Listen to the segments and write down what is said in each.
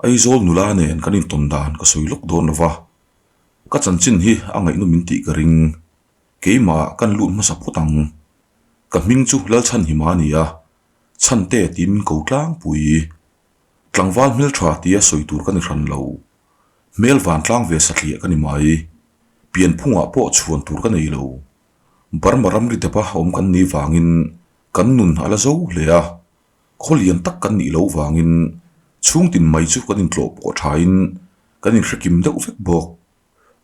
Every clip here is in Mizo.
Aizawl nula nen kan intawn dan ka sawi lawk dawn lo va, ka chanchin hi a ngaihnawm in tih ka ring. Keimah kan lut hmasa phawt ang. Ka hming chu Lalchhanhima a ni a, Chhante tiin min ko tlangpui. Tlangval hmeltha tia sawi tur ka ni hran lo. Hmel vantlang ve satliah ka ni mai. Pianphungah pawh chhuan tur ka nei lo. Burma ramri depa awm kan nih vangin kan nun a la zo hle a. Khaw lian tak kan nih loh vangin chhungtin mai chu kan intlawh pawh thain kan inhrekim deuh vek bawk.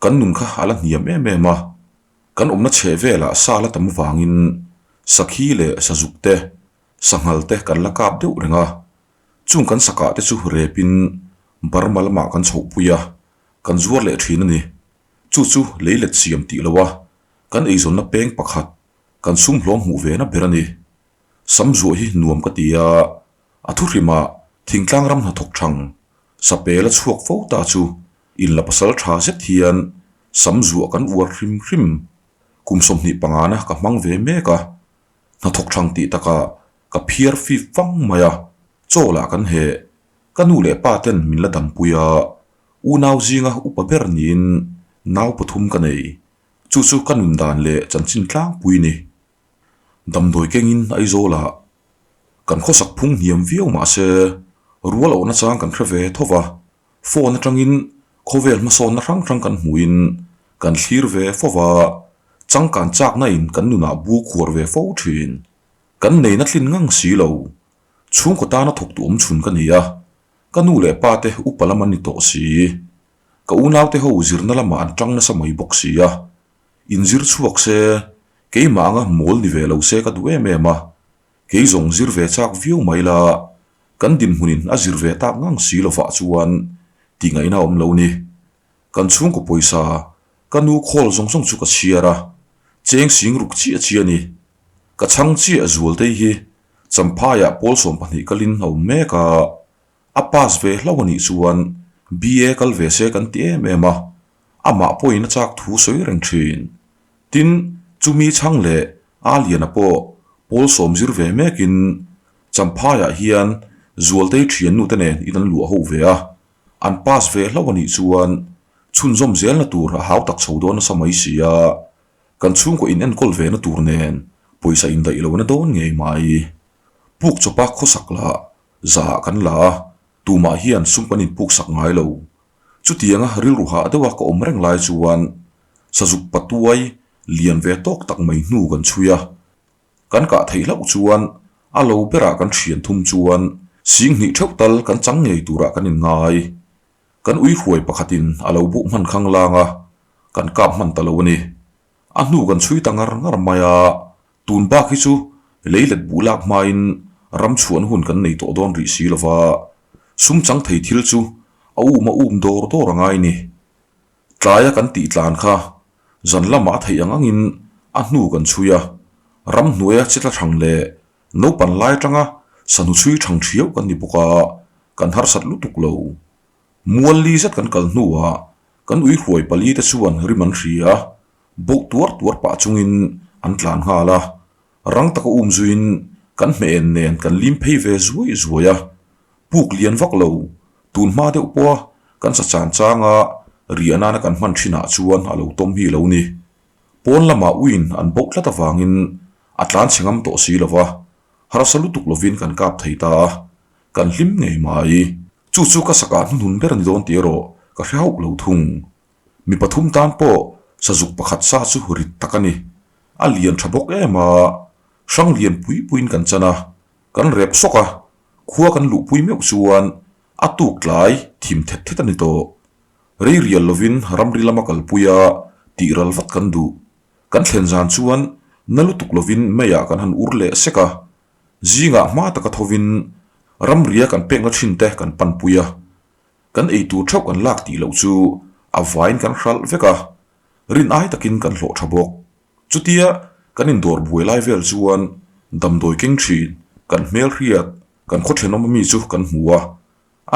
Kan nun kha a la hniam em em a, kan awmna chheh velah sa la tam vangin sakhi leh sazuk te, sanghal te kan la kap deuh reng a. Chung kan sakah te chu repin Burma lamah kan chhohpui a, kan zuar leh thin a ni. Chu chu leilet siam tih loha kan eizawnna peng pakhat kan sum hlawm hmuh ve na ber a ni. Sam zuah hi nuam ka ti a, a thuhrimah thingtlang ram hnathawk thang sapel a chhuak fo ta chu inla pasal tha zet hian sam zuah kan uar hrim hrim. Kum 25 na ka hmang ve mek a, hnathawk thang tih takah ka phiar fip fang mai a, chaw lah kan heh. Ka nu leh pa ten min la dampui a, unau zinga upa ber niin nau pathum ka nei. Chu chu ka nun dan leh chanchin tlangpui ni. Damdawi kengin Aizawlah kan khawsak phung hniam viau mah se rual awhna chang kan hre ve tho va, phone atangin khawvel hmasawnna hrang hrang kan hmuhin kan thlir ve fo va, changkan chakna in kan nunah bu khuar ve fo thin. Kan neina tlin ngang si lo. Chhungkaw tana thawktu awm chhun ka ni a, ka nu leh pa te upa lam an ni tawh si. Ka unaute ho zirna lamah an tang nasa mai bawk si a, Inzir chhuak se, keimah anga mawl ni ve lo se ka duh em em a, kei zawng zir ve chak viau mai la, kan dinhmunin a zir ve tak ngang si lovah chuan tih ngaihna awm lo ni. Kan chhungkaw pawisa ka nu khawl zawng zawng chu ka chhiar a, cheng sing ruk chiah chiah a ni. Ka chhang chiah Zualtei hi Champhaiah pawl 12 kalin a awm mek a, A pass ve hlauh a nih chuan BA kal ve se kan ti em em a, amah pawhin a chak thu sawi reng thin. Tin, chumi chhang leh A Liana pawh pawl sawm zir ve mekin Champhaiah hian Zualtei thiannute nen in an luah ho ve a, an pass ve hlauh a nih chuan chhunzawm zelna tur a hau tak chho dawn nasa mai si a, kan chhungkaw in enkawl ve na tur nen pawisa indaih lohna dawn ngei mai. Puk chawpa khawsak lah Zah kan la a, tumah hian sum kan inpuk sak ngai lo. Chutianga rilru hah deuha ka awm reng lai chuan Sazuk patuai lian ve tawk tak mai hnu kan chhui a. Kan kah theih hlauh chuan a lo berah kan thian thum chuan sing hnih theuh tal kan chang ngei turah kan inngai. Kan ui hruai pakhatin a lo buh hman khang lang a, kan kap hman ta lo a ni. A hnu kan chhui ta ngar ngar mai a, tun bak hi chu leilet buh lak hmain ram chhuahna hun kan nei tawh dawn rih si lova, sum chang thei thil chu a um a um dawr dawr a ngai ni. Tlaia kan tih tlan kha zan lamah a theih ang angin a hnu kan chhui a, ramhnuaia chi tla thang leh naupan lai atanga sahnu chhui thang thiau kan ni bawk a, kan harsat lutuk lo. Mual li zet kan kal hnuah kan ui hruai pali te chuan rim an hria a, boh tuar tuar pah chungin an tlan nghal a, rang taka um zuiin kan hmeh en nen kan lim phei ve zuai zuai a, puk lian vak lo, tun hma deuh pawha kan sa chan changa riah nana kan hman thinah chuan a lo tawm hi lo ni. Pawn lamah uiin an boh tlat avangin a tlan chhe ngam tawh si lova, harsa lutuk lovin kan kap thei ta a, kan hlim ngei mai. Chu chu ka sakah hnuhnun ber a ni dawn tih erawh ka hre hauh lo thung. Mi pathum tan pawh sazuk pakhat sa chu rit tak a ni. A lian tha bawk em a, hrang lian pui puiin kan chan a, kan rep sawk a, khua kan luhpui meuh chuan a tuk tlai thim thet thet a ni tawh. Rei rial lovin ramri lama kalpui a tih ral vat kan duh. Kan thlen zan chuan na lutuk lovin meiah kan han ur leh sek a, Zingah hma taka thovin ramria kan pekna thin te kan panpui a, kan eitur theuh kan lak tih loh chu a vain kan hralh vek a, rin ai takin kan hlawh tha bawk. Chutia kan indawr buai lai vel chuan damdawi keng thin, kan hmelhriat, kan khaw thenawm ami chu kan hmu a,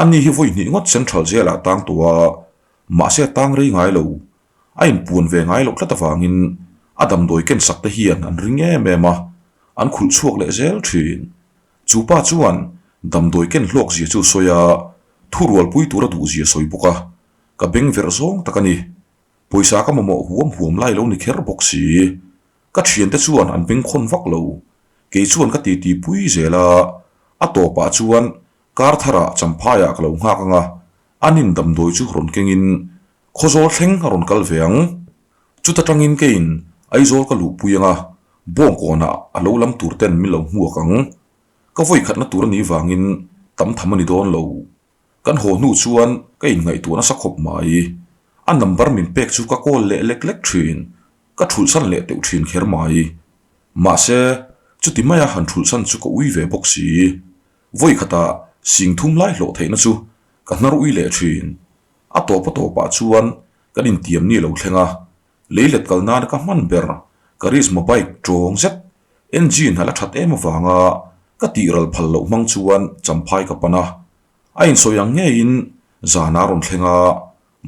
ani hi vawi hnih ngawt Central Jail ah tang tawh a, mahse a tang rei ngai lo. A inpuan ve ngai loh tlat avangin a damdawi ken sak te hian an ring em em a, an khulh chhuak leh zel thin. Chu pa chuan damdawi ken hlawk zia chu sawi a, Thurualpui tura duhzia sawi bawk a, ka beng verh zawng tak a ni. Pawisa ka mamawh huam huam lai lo ni kher bawk si. Ka thiante chuan an bengkhawn vak lo. Kei chuan ka titi pui zel a, a tawpah chuan kar tharah Champhaiah ka lo nghak ang a, an in damdawi chu rawn kengin Khawzawl thleng a rawn kal ve ang. Chuta tangin keiin Aizawl ka luhpui ang a, Bawngkawnah a lo lam tur ten min lo hmuak ang. Ka vawikhatna tur a nih vangin tam tham a ni dawn lo. Kan haw hnu chuan ka inngaihtuah nasa khawp mai. A number min pek chu ka call leh lek lek thin. Ka thulhsan leh teuh thin kher mai. Mahse, chuti maia han thulhsan chu ka ui ve bawk si. Vawikhatah sing thum lai hlawh theihna chu ka hnar ui leh thin. A tawp a tawpah chuan kan intiam ni lo thleng a, Leilet kal nana ka hman ber Karizma bike tawng zet engine a la that em avanga ka tih ral phal loh hmang chuan Champhai ka pan a. A insawi ang ngeiin zan a rawn thleng a,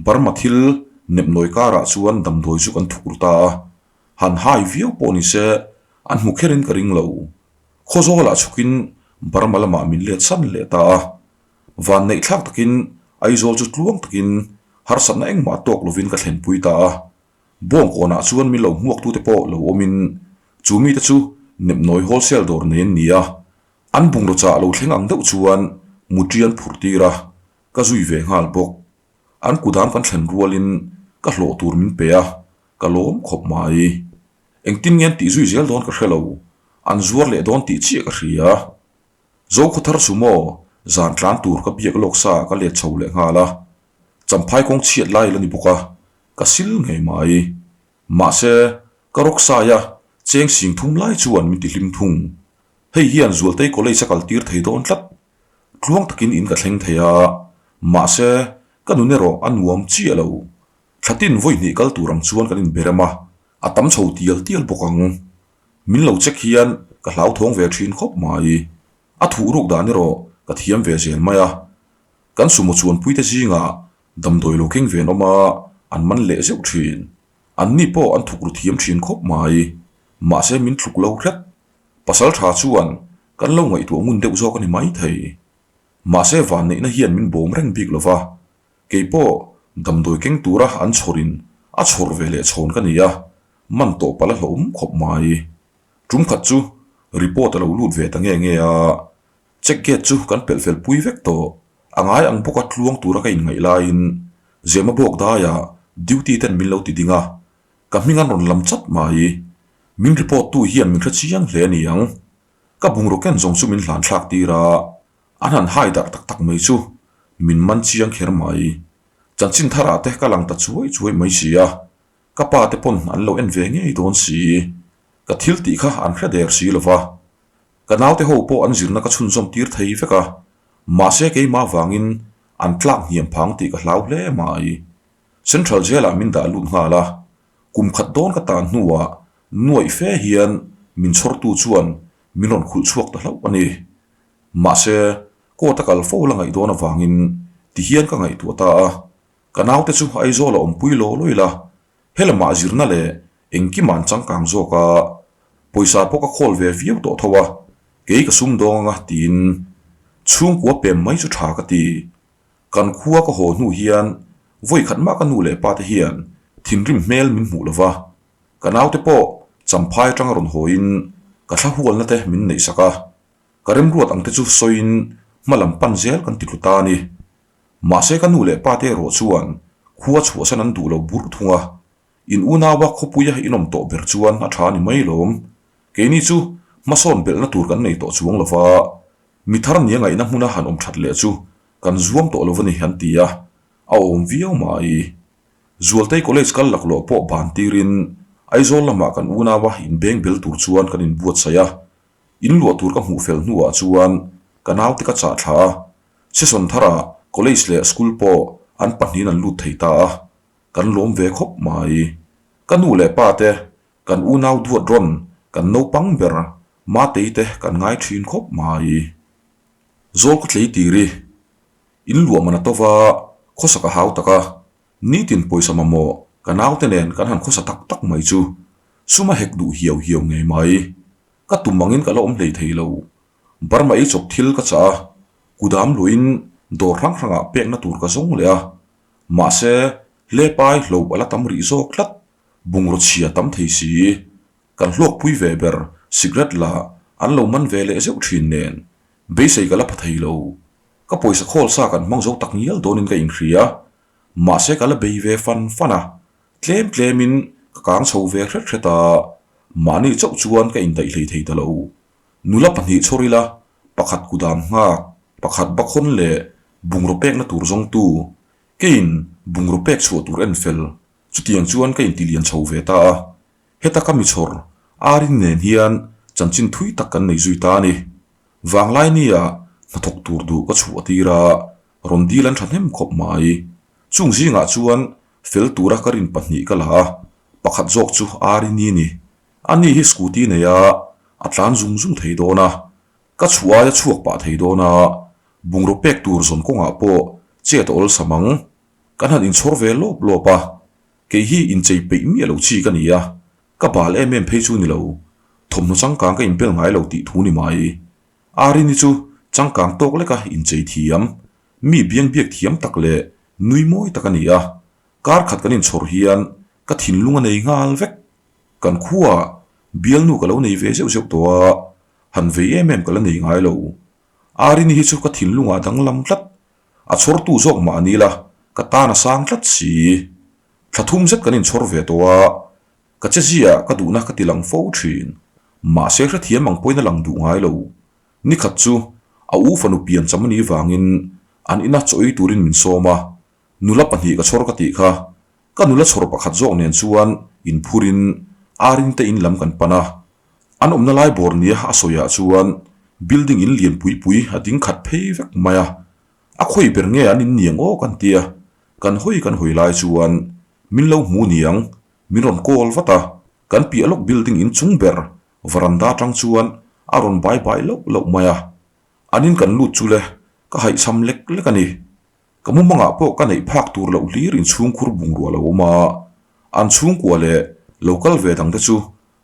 Burma thil nepnawi karah chuan damdawi chu kan thuk ru ta a. Han hai viau pawh ni se an hmu kherin ka ring lo. Khawzawlah chhukin Burma lamah min let san leh ta a. Van neih thlak takin Aizawl chu tluang takin harsatna engmah tawk lovin ka thlenpui ta a. Bawngkawnah chuan min lo hmuaktute pawh lo awmin chu mite chu nepnawi wholesale dawr nei an ni a. An bungraw chah lo thleng ang deuh chuan mutri an phurh tir a, ka zui ve nghal bawk. An kudam kan thlen rualin ka hlawh tur min pe a, ka lawm khawp mai. Engtin nge an tih zui zel dawn ka hre lo, an zuar leh dawn tih chiah ka hria. Zokhawthar sumo zan tlan tur ka biak lawk sa ka let chho leh nghal a, Champhai kawng chhiat lai la ni bawk a, ka sil ngei mai. Mahse, ka rawk sai a, cheng sing thum lai chuan min ti hlim thung. Hei hian Zualtei College a kal tir thei dawn tlat. Tluang takin in ka thleng thei a, mahse, ka nun erawh a nuam chiah lo. Thlatin vawi hnih kal tur ang chuan kan inberem a, a tam chho tial tial bawk ang. Min lo check hian ka hlauthawng ve thin khawp mai. A thuh ruk dan erawh ka thiam ve zel mai a. Kan sumo chuanpuite zingah damdawi lo keng ve an awm a, an man leh zeuh thin. Anni pawh an thuk ru thiam thin khawp mai. Mahse min tluk lo hret. Pasal tha chuan kan lo ngaihtuah ngun deuh zawk a ni maithei. Mahse vanneihna hian min bawm reng bik lo va. Kei pawh damdawi keng tura an chhawrin a chhawr ve leh chhawn ka ni a, man tawh palh a hlauhawm khawp mai. Tum khat chu report a lo lut ve ta nge nge a, check gate chu kan pelh fel pui vek tawh. A ngai ang bawka tluang tura ka inngaih laiin Zema bawk daiah duty ten min lo ti ding a, ka hming an rawn lam chat mai. Min report tu hian min hre chiang hle a ni ang. Ka bungraw ken zawng chu min hlan thlak tir a, An han hai darh tak tak mai chu min man chiang kher mai. Chanchin tharah te ka lang ta chuai chuai mai si a, ka pa te pawn an lo en ve ngei dawn si. Ka thil tih kha an hre der si lo va. Ka naute ho pawh an zirna ka chhunzawm tir thei vek a, mahse keimah vangin an tlak hniam phang tih ka hlau hle mai. Central Jail ah min dah lut nghal a, kum khat dawn ka tan hnuah nuaih fe hian min chhawrtu chuan min rawn khulh chhuak ta hlauh a ni. Mahse, court a kal fo la ngaih dawn avangin ti hian ka ngaihtuah ta a, ka naute chu Aizawl a awmpui law lawi la, helamah zirna leh engkim an changkang zawk a, pawisa pawh ka khawl ve viau tawh tho a, kei ka sum dawng anga tiin chhungkua pem mai chu tha ka ti. Kan khua ka haw hnu hian vawi khat mah ka nu leh pa te hian thinrim hmel min hmuh lova, ka naute pawh Champhai atanga rawn hawiin ka thla hualna te min neihsak a. Ka remruat ang te chu sawiin hma lam pan zel kan ti tlu ta a ni. Mahse ka nu leh pa te erawh chuan khua chhuahsan an duh lo burh thung a. In unaua khawpuia in awm tawh ber chuan a tha a ni mai lawm. Keini chu hmasawn belhna tur kan nei tawh chuang lo va, mi thar nia ngaihna hmuna han awm that leh chu kan zuam tawh lo a ni an ti a, a awm viau mai. Zualtei College kal laklawh pawh ban tirin Aizawl lamah kan unaua inbeng bel tur chuan kan inbuatsaih a. In luah tur ka hmuh fel hnuah chuan ka naute ka chah thla a, session tharah college leh school pawh an pahnihin an lut thei ta a, kan lawm ve khawp mai. Ka nu leh pa te, kan unau duat rawn, kan naupang ber Matei te kan ngai thin khawp mai. Zawl ka tlei tir i, in luah man a to va, khawsak a hau tak a, nitin pawisa mamawh ka naute nen kan han khawsa tak tak mai chu sum a hek duh hiau hiau ngei mai. Ka tum angin ka la awm hlei thei lo. Burma ei chawp thil ka chah a, kudam luiin Dawr hrang hrangah pekna tur ka zawng leh a. Mahse, hlepai hlo a la tam rih zawk tlat. Bungraw chhia tam thei si. Kan hlawkpui ve ber cigarette la an lo man ve leh zeuh thin nen. Beisei ka la pha thei lo. Ka pawisa khawl sa kan hmang zo tak ngial dawnin ka inhria. Mahse ka la bei ve fan fan a. Tlem tlemin ka kang chho ve hret hret a, mahni chauh chuan ka indaih hlei thei ta lo. Nula pahnih chhawr ila, pakhat kudam nghak, pakhat bakhawn leh bungraw pekna tur zawngtu, keiin bungraw pek chhuah tur en fel, chutiang chuan ka intilian chho ve ta a. Heta ka mi chhawr, Arin nen hian chanchin thui tak kan nei zui ta a ni. Vanglai nia hnathawk tur duh ka chhuah tir a, rawn dil an thahnem khawp mai. Chung zingah chuan fel tura ka rin pahnih ka la a, pakhat zawk chu Arini ni. Ani hi scooty nei a, a tlan zung zung thei dawn a, ka chhuah aia chhuak pah thei dawn a, bungraw pek tur zawn kawngah pawh chet a awlsam ang. Kan han inchhawr ve lawp lawp a, kei hi inchei peih miah lo chi ka ni a, Ka bal em em phei chu ni lo, thawmhnaw changkang ka inbel ngai lo tih thu ni mai. Arini chu changkang tawk leka inchei thiam, mi biang biak thiam tak leh nui mawi tak a ni a, kar khat kan inchhawr hian ka thinlung a nei nghal vek. Kan khuaah bialnu ka lo nei ve zeuh zeuh tawh a, han vei em em ka la nei ngai lo. Arini hi chu ka thinlungah danglam tlat, a chhawrtu zawk mah a ni la, ka tan a sang tlat si. Thla thum zet kan inchhawr ve tawh a, ka che zia ka duhna ka ti lang fo thin. Mahse hrethiam ang pawhin a lang duh ngai lo. Nikhat chu a u fanu pian cham anih vangin an ina chaw ei turin min sawm a, nula pahnih ka chhawr ka tih kha. Ka nula chhawr pakhat zawk nen chuan inphurin Arin te in lam kan pan a. An awmna lai bawr nia a sawiah chuan building in lian pui pui a ding khat phei vek mai a. A khawi ber nge an in niang aw kan tia, kan hawi kan hawi lai chuan min lo hmu niang, min rawn call vat a, kan piah lawk building in chung ber varanda atang chuan a rawn bai bai loh loh mai a, an in kan lut chu le ka haihchham lek lek a ni. Ka mumangah pawh ka neih phak tur loh hlir in chhungkhur bungrua lo awm a, an chhungkua leh lo kal ve dang te chu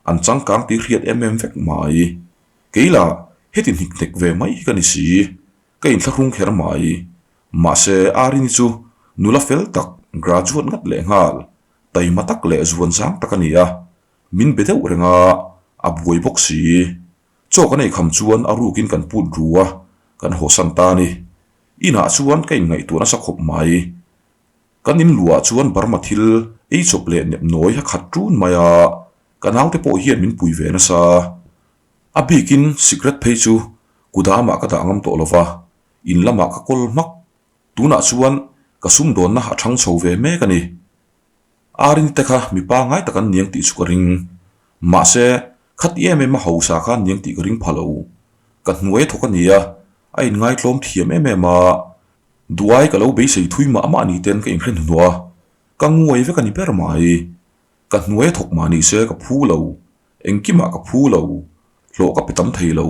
an changkang tih hriat em em vek mai. Kei lah heti hnik hnek ve mai hi ka ni si. Ka inthlahrung kher mai. Mahse, Arini chu nula fel tak, graduate ngat leh nghal, taima tak leh zuan zang tak a ni a. Min be deuh reng a, a buai bawk si. Chaw kan eikham chuan a rukin kan put ru a, kan hawsan ta a ni. Inah chuan ka inngaihtuah nasa khawp mai. Kan in luah chuan Burma thil ei chawp leh nep nawi a khat ṭun mai a, ka naute pawh hian min pui ve nasa. A bikin sikret phei chu kudamah ka dah ngam tawh lo va, in lamah ka kawl hmak. Tunah chuan ka sumdawnna a thang chho ve mek a ni. Arini te kha mi pangngai tak an niang tih chu ka ring. Mahse, khati em em a hausa kha an niang tih ka ring pha lo. Ka hnuai a thawk a ni a, a inngaihtlawm thiam em em a. Duai ka lo beisei thui mah mah ni ten ka inhre hnuhnawh a, ka nguai vek a ni ber mai. Ka hnuai a thawk mah ni se ka phu lo. Engkimah ka phu lo, hlawh ka pe tam thei lo,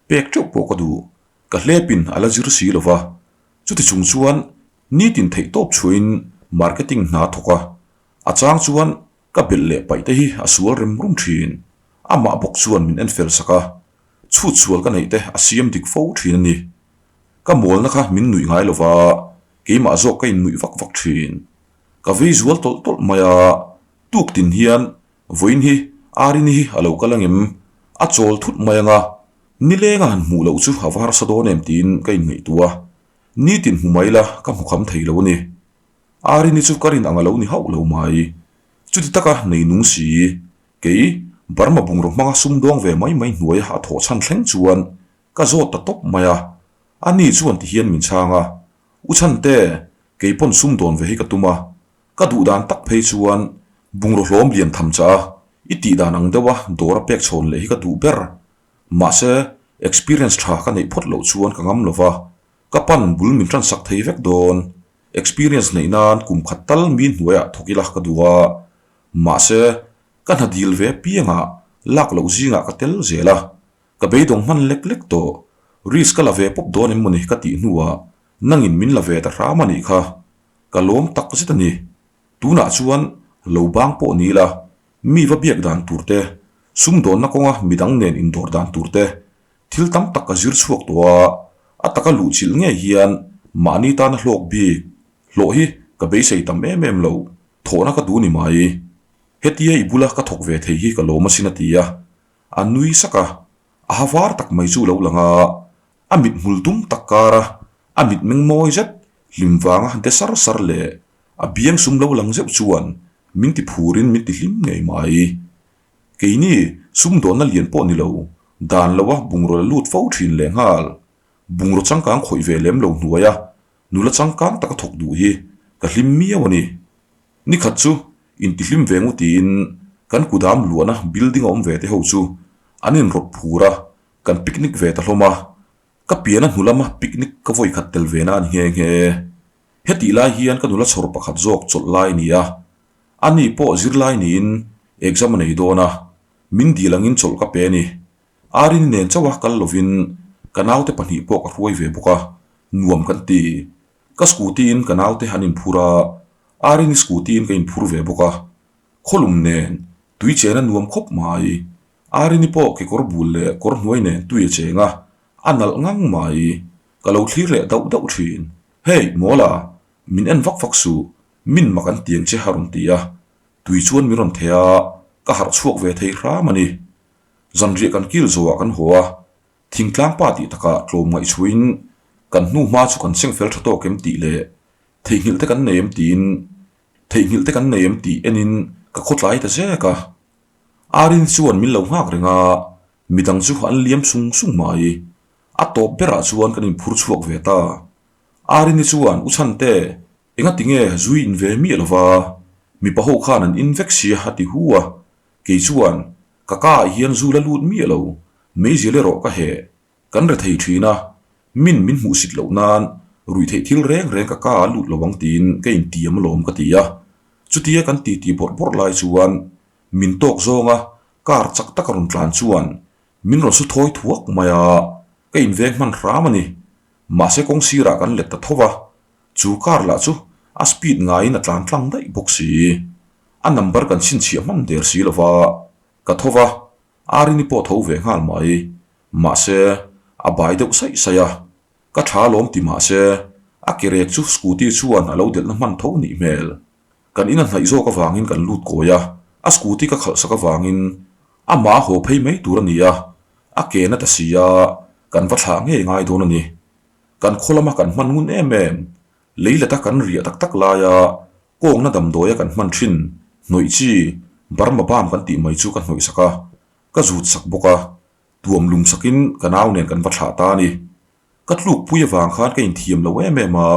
pek teuh pawh ka duh, ka hlepin a la zir si lo va. Chuti chung chuan nitin theih tawp chhuahin marketing hna a thawk a, a chang chuan ka belh leh paih te hi a sual rem rum thin. Amah bawk chuan min en fel sak a, chhut sual ka neih te a siam dik fo thin a ni. Ka mawlna kha min nuih ngai lo va, keimah zawk ka innuih vak vak thin. Ka vei zual tawlh tawlh mai a, tuk tin hian Vawiin hi Arini hi a lo kal angem? A chawl thut mai anga, nilenga han hmuh loh chu a va harsa dawn em tiin ka inngaihtuah a, nitin hmu mai la ka hmu kham thei lo a ni. Arini chu ka rin ang a lo ni hauh lo mai. Chuti taka nei nung si, kei Burma bungraw hmanga sumdawng ve mai mai hnuaia a thawh chhan thleng chuan ka zawt ta tawp mai a, ani chuan tihian min chhang a, U Chhante, kei pawn sumdawn ve hi ka tum a, Ka duh dan tak phei chuan bungraw hlawm lian tham chah a, i tih dan ang deuha dawr a pek chhawn leh hi ka duh ber. Mahse, experience tha ka neih phawt loh chuan ka ngam lo va, ka pan bul min tansak thei vek dawn. Experience neih nan kum khat tal mi hnuaiah thawk ila ka duh a. Mahse, ka hna dil ve piangah lak loh zingah ka tel zel a, ka beidawng hman lek lek tawh. Risk ka la ve pawp dawn em mawni ka tih hnuah nangin min la ve ta hram a nih kha. Ka lawm tak zet a ni. Tunah chuan lo bang pawh ni ila, mi va biak dan tur te, sumdawnna kawnga midang nen indawr dan tur te, thil tam tak ka zir chhuak tawh a, a taka luhchilh ngei hian Mahni tana hlawk bik, hlawh hi ka beisei tam em em lo, thawhna ka duh ni mai. Hetia i bula ka thawk ve thei hi ka lawm asin a ti a. A nui sak a, a ha var tak mai chu lo lang a, a mithmul dum tak kara a mitmeng mawi zet hlim vanga de sar sar leh a biang sum lo lang zeuh chuan min ti phurin min ti hlim ngei mai. Keini sumdawnna lian pawh ni lo, dan loa bungraw la lut fo thin lehnghal. Bungraw changkang khawih ve lem lo hnuaia nula changkang taka thawk duh hi ka hlim miau a ni. Nikhat chu intihlim ve ngu tiin kan kudam luahna building a awm ve te ho chu an inrawt phur a, kan picnic ve ta hlawm a. Ka piana hnu lama picnic ka vawi khat tel ve na a ni nghe nghe. Hetih lai hian ka nula chhawr pakhat zawk chawlh lai a ni a. Ani pawh zirlai niin exam a nei dawn a, min dil angin chawlh ka pe a ni. Arini nen chauha kal lovin ka naute pahnih pawh ka hruai ve bawk a, nuam kan ti. Ka scooty in ka naute an inphur a, Arini scooty in ka inphur ve bawk a. Khawlum nen tui chen a nuam khawp mai. Arini pawh kekawr bul leh kawr hnuai nen tui a cheng a, a nalh ngang mai. Ka lo thlir leh dauh dauh thin. Hey, Mawla, min en vak vak suh, min mak an tiang che a rawn ti a. Tui chuan min rawn theh a, ka harh chhuak ve thei hram a ni. Zanriah kan kil zawhah kan haw a, thingtlang pa tih takah tlawm ngaihchhuahin kan hnu hma chu kan seng fel tha tawk em tih leh theihnghilh te kan nei em tiin theihnghilh te kan nei em tih enin ka khawtlai ta zek a. Arin chuan min lo nghak reng a, midang chu an liam sung sung mai. A tawp berah chuan kan inphur chhuak ve ta. Arini chuan U Chhante, engati nge zui in ve miah lova, mipa ho khan an in vek sia a ti hu a. Kei chuan, Ka ka ah hian zu la lut miah lo, meizial erawh ka heh. Kan re thei thin a, min min hmuhsit loh nan ruihtheih thil reng reng ka ka ah lut lo ang tiin ka intiam alawm ka ti a. Chutia kan titi bawrh bawrh lai chuan min tawk zawnga car chak taka rawn tlan chuan min rawn su thawi thuak mai a, ka inveng hman hram a ni. Mahse kawng sirah kan let ta tho va, chu car lah chu a speed ngaiin a tlan tlang daih bawk si. A number kan chhinchhiah hman der si lo va, ka tho va, Arini pawh tho ve nghal mai. Mahse, a bai deuh saih saih a, ka tha alawm ti mahse, a ke rek chu scooty chuan a lo delhna hman tho nih hmel. Kan in a hnaih zawk avangin kan lut kawi a, a scooty ka khalh sak avangin amah a haw phei mai tur a ni a, a ke na ta si a, kan va thlah ngei ngai dawn a ni. Kan khaw lama kan hman ngun em em, lei lata kan riah tak tak laia kawngna damdawia kan hman thin hnawih chi Burma balm kan tih mai chu ka hnawih sak a, ka zut sak bawk a, tuam lum sakin ka nau nen kan va thlah ta a ni. Ka tlukpui avang khan ka inthiam lo em em a,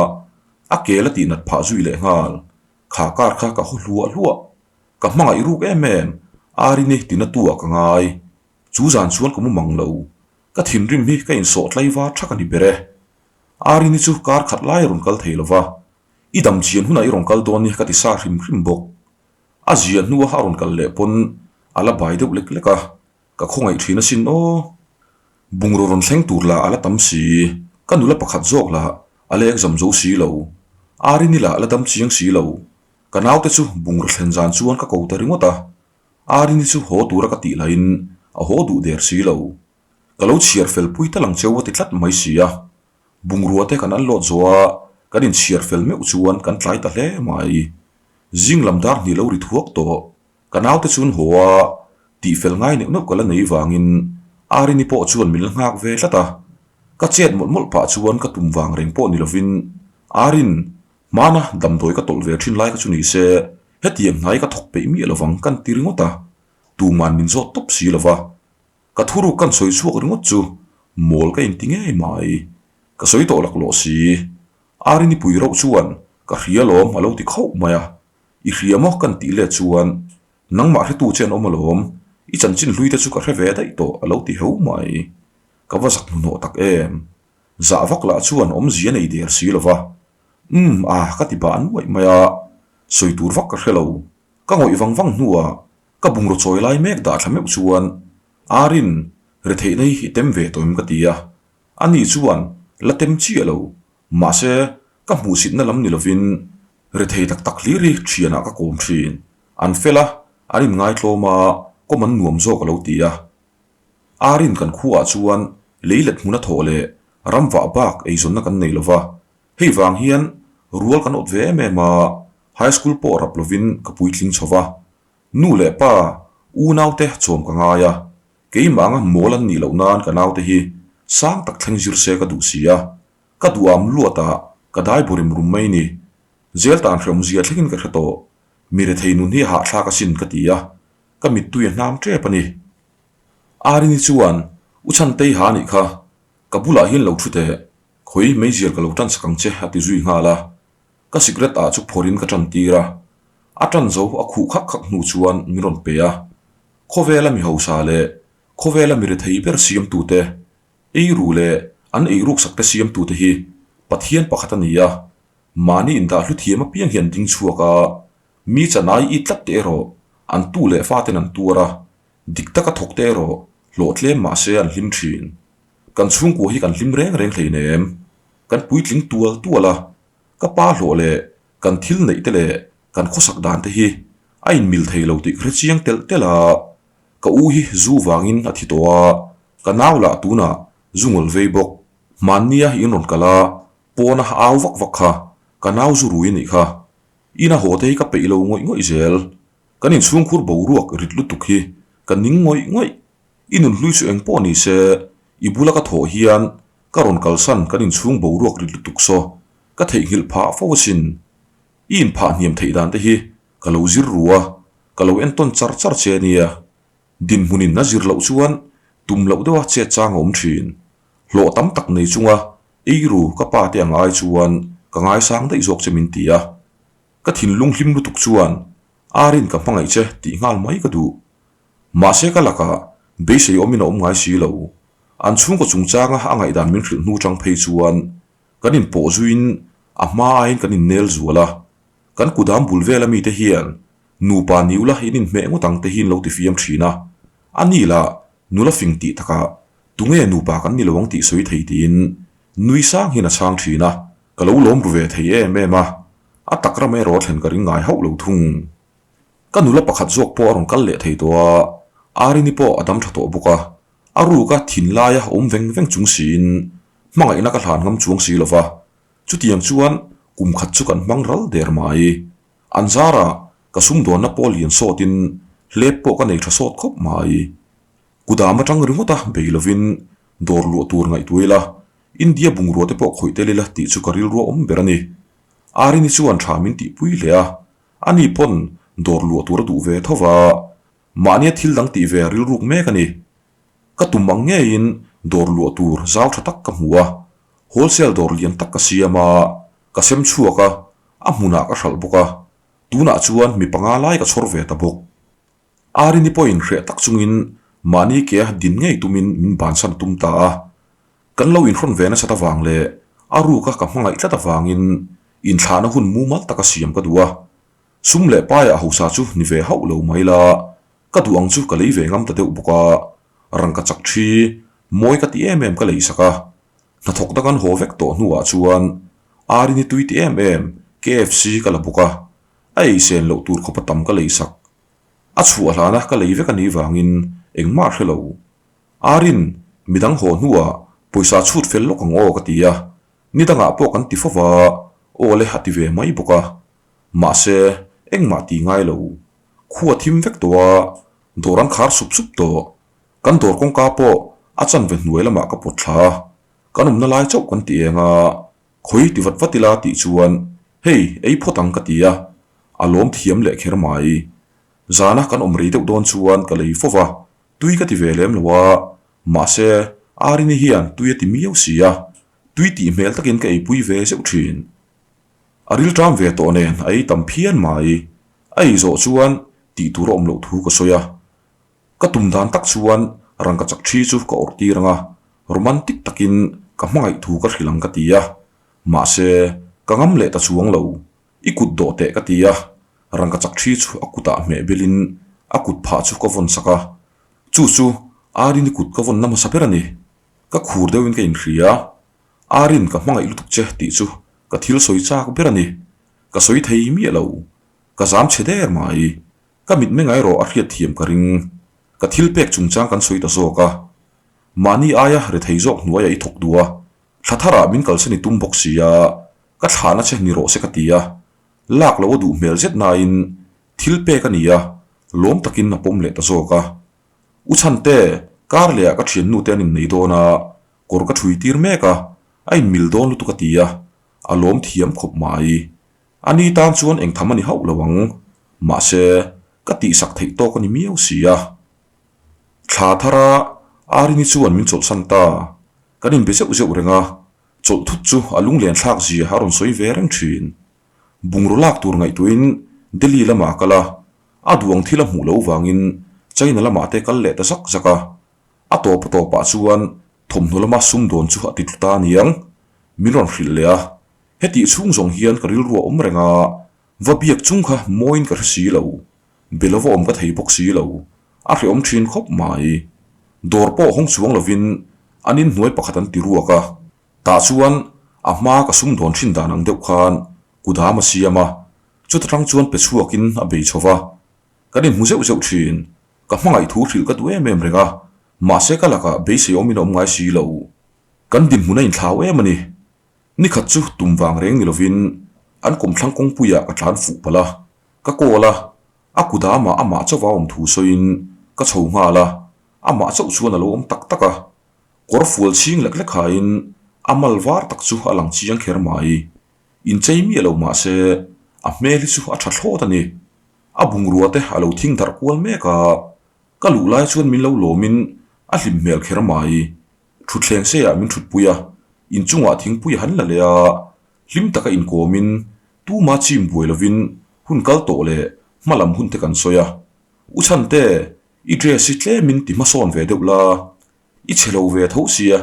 a ke la tih nat phah zui leh nghal. Kha kar kha ka haw hluah hluah. Ka hmangaih ruk em em, Arini tina tu ah ka ngai. Chu zan chuan ka mu mang lo. Ka thinrim hi ka insawh tlaivar thak a ni ber e. Arini chu kar khat lai a rawn kal thei lo va, I dam chian hunah i rawn kal dawn ni ka ti sa hrim hrim bawk. A zia hnua a rawn kal leh pawn a la bai deuh lek lek a. Ka khawngaih thin asin aw. Bungraw rawn thleng tur lah a la tam si, ka nula pakhat zawk lah a la exam zo si lo. Arini lah la dam chiang si lo. Ka naute chu bungraw thlen zan chuan ka ko ta ringawt a. Arini chu haw tura ka tih lahin a haw duh der si lo. Ka lo chhiar fel pui tal ang cheu a ti tlat mai si a. Bungrua te kan unload zawh a, kan inchhiar fel meuh chuan kan tlai ta hle mai. Zing lam dar hnih lo ri thuak tawh. Ka naute chuan haw a, tihfel ngai neuh neuh ka la nei vangin Arini pawh chuan min la nghak ve tlat a. Ka chet mawlh mawlh pah chuan ka tum vang reng pawh ni lovin Arin, hmana damdawi ka tawlh ve thin lai kha chu ni se, hetiang hnai ka thawk peih miah lovang kan ti ringawt a, tuman min zawt tawp si lova. Ka thuruk kan sawi chhuak ringawt chu mawl ka inti ngei mai. Ka sawi tawh laklawh si. Arini pui rauh chuan ka hria lawm a lo ti khauh mai a. I hria maw kan tih let chuan nangmah hretu che an awm alawm, i chanchin hlui te chu ka hre ve daih tawh a lo ti heu mai. Ka va zak hnuhnawh tak em. Zah vak lah chuan awmzia nei der si lova. Umm ah ka ti bah nuaih mai a, sawi tur vak ka hre lo. Ka ngawih vang vang hnuah ka bungraw chawi lai mek dah thla meuh chuan Arin retheihna hi i tem ve tawh em ka ti a. Ani chuan la tem chiah lo. Mahse, ka hmuhsitna lam ni lovin rethei tak tak hlir hi thianah ka kawm thin. An fel a, an inngaitlawm a, kawm an nuam zawk a lo ti a. Arin kan khuaah chuan lei let hmuna thawh leh ram vah bak eizawnna kan nei lova. Hei vang hian rual kan awt ve em em a, high school pawh rap lovin ka puitling chho va. Nu leh pa, unaute chawm ka ngai a, keimah anga mawl an nih loh nan ka naute hi sang tak thleng zir se ka duh si a, ka duham luat ah ka dai bu rim rum mai ni. Zel tan hreawm zia thlengin ka hre tawh. Mi rethei nun hi hahthlak asin ka ti a, ka mittui a hnam tep a ni. Arini chuan, U Chhantei ha nih kha, ka bulah hian lo thu teh, khawi meizial ka lo tan sak ang che a ti zui nghal a. Ka sikret ah chu phawrhin ka tan tir a, a tan zo a khuh khak khak hnu chuan min rawn pe a. Khawvela mi hausa leh khawvela mi rethei ber siamtute, eiru leh an eiruksak te siamtute hi Pathian pakhat a ni a, mahni indah hlu thiam apiang hi an ding chhuak a, mi chanai i tlat te erawh an tu leh faten an tuar a, dik taka thawk te erawh hlawh tlem mahse an hlim thin. Kan chhungkua hi kan hlim reng reng hleinem. Kan puitling tual tual a, ka pa hlawh leh kan thil neih te leh kan khawsak dan te hi a inmil thei lo tih ka hre chiang telh telh a, ka u hi zu vangin a thi tawh a, ka nau lah tunah zu ngawl vei bawk. Hmannia in rawn kal a, pawna au vak vak kha ka nau zu rui a nih kha. Ina haw te hi ka peih lo ngawih ngawih zel. Kan inchhungkhur boruak rit lutuk hi ka ning ngawih ngawih. I nunhlui chu eng pawh ni se, i bula ka thawh hian ka rawn kalsan kan inchhung boruak rit lutuk saw ka theihnghilh phah fo asin. I inphah hniam theih dan te hi ka lo zir ru a, ka lo entawn char char che ania. Dinhmunin a zir loh chuan tum loh deuha chet chang a awm thin. Hlawh tam tak nei chunga eiru ka pa te ang ai chuan ka ngaisang daih zawk che min ti a. Ka thinlung hlim lutuk chuan Arin ka hmangaih che tih nghal mai ka duh. Mahse ka lakah beisei awmin a awm ngai si lo. An chhungkaw chungchanga a ngaihdan min hrilh hnu chang phei chuan kan inpawh zuiin a hma aiin kan innel zual a. Kan kudam bul vela mite hian nupa ni ula in inhmeh ngawt ang te hi in lo tifiam thin a. A ni lah nula fing tih takah tunge nupa kan ni lo ang tih sawi thei tiin nui sang hian a chhang thin a. Ka lo lawm ru ve thei em em a, a tak ram erawh thlen ka ring ngai hauh lo thung. Ka nula pakhat zawk pawh a rawn kal leh thei tawh a, Arini pawh a dam tha tawh bawk a, a ruka thin laia awm veng veng chung siin hmangaihna ka hlan ngam chuang si lo va, chutiang chuan kum khat chu kan hmang ral der mai. An zarah ka sumdawnna pawh lian sawtin hlep pawh ka nei tha sawt khawp mai. Kudam atang ringawta bei lovin dawr luah tur ngaihtuah ila, India bungrua te pawh khawih tel ila tih chu ka rilru a awm ber a ni. Arini chuan tha min tihpui hle a, Ani pawn dawr luah tur a duh ve tho va, mahnia thil dang tih ve a rilruk mek a ni. Ka tum ang ngeiin dawr luah tur zau tha tak ka hmu a, wholesale dawr lian tak ka siam a, ka sem chhuak a, a hmunah ka hralh bawk a, tunah chuan mi panga lai ka chhawr ve ta bawk. Arini pawhin hreh tak chungin mahni ke a din ngei tumin min bansan tum ta a, Kan lo inhrawn ve nasat avang leh a ruka ka hmangaih tlat avangin inthlahna hun mumal taka siam ka duh a. Sum leh paiah hausa chu ni ve hauh lo mai la, ka duh ang chu ka lei ve ngam ta deuh bawk a, rangka chak thi mawi ka ti em em ka lei sak a. Hnathawk dang an haw vek tawh hnuah chuan Arini tui ti em em KFC ka la bawk a, a ei sen loh tur khawpa tam ka lei sak. A chhuah hlana ka lei vek a nih vangin engmah a hre lo. Arin, midang haw hnuah pawisa chhut fel lawk ang aw ka ti a, ni dangah pawh kan ti fo va, aw le a ti ve mai bawk a. Mahse, engmah ti ngai lo. Khua thim vek tawh a, dawr an khar sup sup tawh. Kan dawr kawngka pawh a chanve hnuai lamah ka pawt thla a, kan awmna lai chauh kan ti eng a, khawi ti vat vat ila tih chuan hei ei phawt ang ka ti a, a lawm thiam leh kher mai. Zana kan awm rei deuh dawn chuan ka lei fo va, Tui ka ti ve lem lo a, mahse Arini hian tui a ti miau si a, tui tih hmel takin ka eipui ve zeuh thin. A rilṭam ve tawh nen a ei tam phian mai. A ei zawh chuan tih tur a awm loh thu ka sawi a. Ka tum dan tak chuan rangka chak ṭhi chu ka awrh tir ang a, romantic takin ka hmangaih thu ka hrilh ang ka ti a, mahse ka ngam leh ta chuang lo. I kut dawh teh ka ti a, rangka chak thi chu a kutah hmeh belin a kut phah chu ka vawn sak a, chu chu Arini kut ka vawnna hmasa ber a ni. Ka khur deuhin ka inhria, Arin ka hmangaih lutuk che tih chu ka thil sawi chak ber a ni. Ka sawi thei miah lo, ka zam chhe der mai. Ka mitmeng erawh a hriat thiam ka ring. Ka thil pek chungchang kan sawi ta zawk a, mahni aia rethei zawk hnuaiah i thawk duh a, thla tharah min kalsan i tum bawk si a. Ka thlahna che ni rawh se ka ti a, lak loh a duh hmel zet nain thil pek a ni a, lawm takin a pawm leh ta zawk a. U Chhante, kar lehah ka thiannu te an innei dawn a, kawr ka thui tir mek a, a inmil dawn lutuk a ti a, a lawm thiam khawp mai. A ni tan chuan engtham a ni hauh lo ang, mahse ka tihsak theih tawk a ni miau si a. Thla thara Arini chuan min chawlhsan ta, kan inbe zeuh zeuh reng a, chawlh thut chu a lunglen thlak zia a rawn sawi ve reng thin. Bungraw lak tur ngaihtuahin Delhi lamah a kal a, a duang thil a hmuh loh vangin China lamah te kal leh ta zak zak a. A tawp a tawpah chuan thawmhnaw lama sumdawn chu a ti tlu ta aniang, min rawn hrilh leh a. Hetih chhung zawng hian ka rilru a awm reng a, va biak chung kha mawiin ka hre si lo, be lova awm ka thei bawk si lo, a hrehawm thin khawp mai. Dawr pawh hawng chuang lovin an inhnuai pakhat an ti ruak a, tah chuan a hma ka sumdawn thin dan ang deuh khan kudam a siam a, chuta tang chuan pe chhuakin a bei chho va. Kan inhmu zeuh zeuh thin, ka hmangaih thu hrilh ka duh em em reng a, mahse ka lakah beisei awmin a awm ngai si lo. Kan dinhmun a inthlau em a ni. Ni khat chu tum vang reng ni lovin an kawmthlang kawngpuiah ka tlan fuh palh a, ka call a, a kudamah amah chauh a awm thu sawiin ka chho nghal a, amah chauh chuan a lo awm tak tak a, kawr fual chhing lek lek hain a mal var tak chu a lang chiang kher mai. Inchei miah lo mah se a hmel hi chu a tha thlawt a ni. A bungrua te a lo thing darh kual mek a, ka luh lai chuan min lo lawmin a hlim hmel kher mai. Thutthleng seiah min thutpui a, inchungah thingpui a han la leh a, hlim taka inkawmin tuma chim buai lovin hun kal tawh leh hma lam hun te kan sawi a. U Chhante, i dress hi tlemin ti hmasawn ve deuh la, i chhe lo ve tho sia,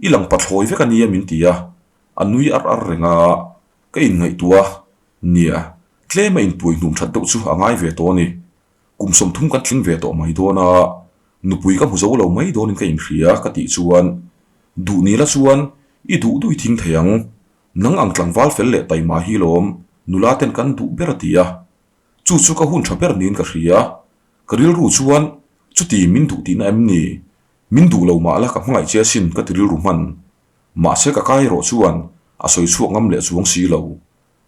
i lang pathlawi vek a nia min ti a, a nui ar ar reng a, ka inngaihtuah a, nia, tlema inpuai hnum that deuh chu a ngai ve tawh a ni. Kum 30 kan tling ve tawh mai dawn a, nupui ka hmu zo lo mai dawnin ka inhria ka tih chuan, Duh ni la chuan i duh duh i thing thei ang, nang ang tlangval fel leh taima hi lawm nula ten kan duh ber a ti a. Chu chu ka hun tha ber niin ka hria. Ka rilru chuan chuti min duh tihna em ni? Min duh lo mah la ka hmangaih che asin ka ti rilru hman. Mahse ka kai erawh chuan a sawi chhuak ngam leh chuang si lo.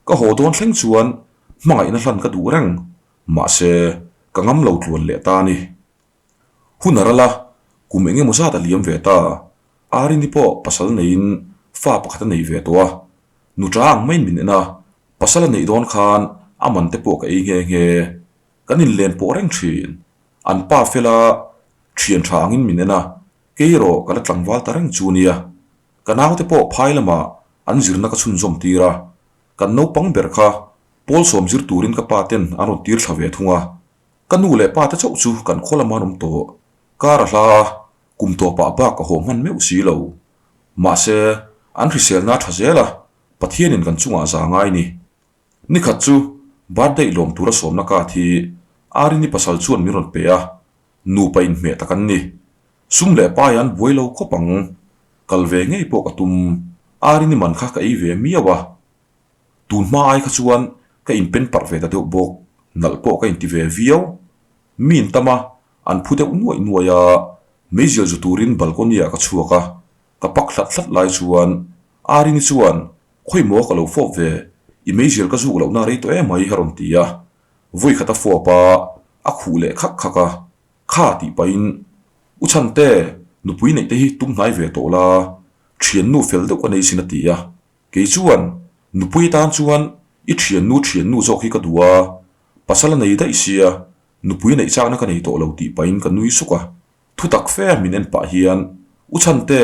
Ka haw dawn thleng chuan hmangaihna hlan ka duh reng. Mahse, ka ngam lo tluan leh ta a ni. Hun a ral a, kum eng emaw zat a liam ve ta. Arini pawh pasal neiin fa pakhat a nei ve tawh a. Nuṭa ang maiin min en a, pasal a neih dawn khan a man te pawh ka ei nghe nghe. Kan inlen pawh reng ṭhin. An pa fela ṭhian ṭha angin min en a, kei erawh ka la tlangval ta reng chu nia. Ka naute pawh phai lamah an zirna ka chhunzawm tir a, kan naupang ber kha Pawl sawm zir turin ka pa ten an rawn tir thla ve thung a, ka nu leh pa te chauh chu kan khaw lama an awm tawh. Kar a hla a, kum tawpah bak a haw hman meuh si lo. Mahse, an hriselna a tha zel a, Pathianin kan chungah za ngai ni. Nikhat chu birthday lawm tura sawmna card hi Arini pasal chuan min rawn pe a, nupa inhmeh tak an ni. Sum leh pai an buai lo khawp ang. Kal ve ngei pawh ka tum. Arini man kha ka ei ve miau a. Tun hma ai kha chuan ka inpen parh ve ta deuh bawk, nalh pawh ka inti ve viau. Mi in tam a, an phu deuh nuaih nuaih a, meizial zu turin balcony ah ka chhuak a, ka pak hlat hlat lai chuan Arini chuan Khawimaw ka lo fawp ve, i meizial ka zuk lohna rei tawh em mai a rawn ti a, vawikhat a fawp a, a khuh leh khak khak a, kha tih pahin U Chhante, nupui neih te hi tum hnai ve tawh la, thiannu fel deuh ka nei sin a ti a. Kei chuan, nupui atan chuan i thiannu thiannu zawk hi ka duh a, pasal a nei daih sia, nupui neih chakna ka nei tawh lo tih pahin ka nui suk a. Thu tak fe a min en pah hian, U Chhante,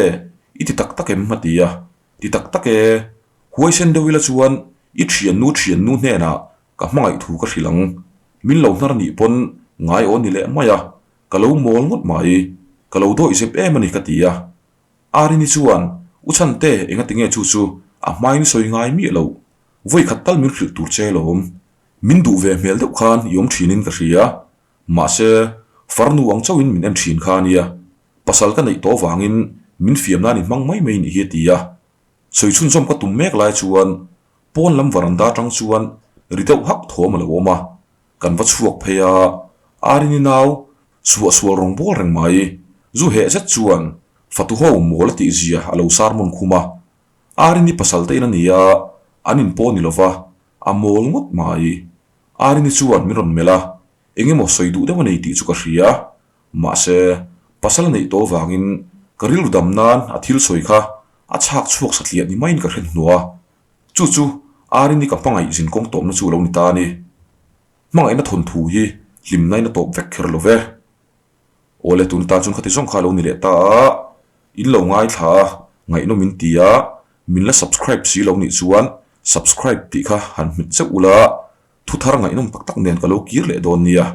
i ti tak tak em? a ti a. Ti tak tak e, huaisen deuh ila chuan i thiannu thiannu hnenah ka hmangaih thu ka hrilh ang. Min lo hnar nih pawn ngai aw ni leh mai a, ka lo mawl ngawt mai, ka lo dawih zep em a ni ka ti a. Arini chuan, U Chhante, engati nge chu chu a hmain sawi ngai miah loh? Vawi khat tal min hrilh tur che lawm. Min duh ve hmel deuh khan i awm thinin ka hria. Mahse, farnu ang chauhin min en thin kha a nia. Pasal ka neih tawh vangin min fiam nan i hmang mai mai nih hi a ti a. Sawi chhunzawm ka tum mek lai chuan pawn lam varanda atang chuan ri deuh hak thawm a lo awm a. Kan va chhuak phei a, Arini nau suahsual rawng bawl reng mai. Zu heh zet chuan fatu ho mawl a tih zia a lo sermon khum a. Arini pasal te in a ni a, An in pawh ni lova, a mawl ngawt mai. Arini chuan min rawn melh a, eng emaw sawi duh deuh a nei tih chu ka hria. Mahse, pasal a neih tawh avangin ka rilru dam nan a thil sawi kha a chhak chhuak satliah ni maiin ka hre hnuhnawh a. Chu chu Arini ka hmangaih zin kawng tawpna chu a lo ni ta a ni. Hmangaihna thawnthu hi hlimnain a tawp vek kher lo ve. Awle tun atan chuan khati zawng kha a lo ni leh ta a, in lo ngaithla a, ngaihnawm in ti a, min la subscribe si lo nih chuan subscribe tih kha han hmet zeuh ula, thu thar ngaihnawm tak tak nen ka lo kir leh dawn nia,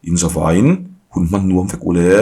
in zavaiin hun hman nuam vek ule.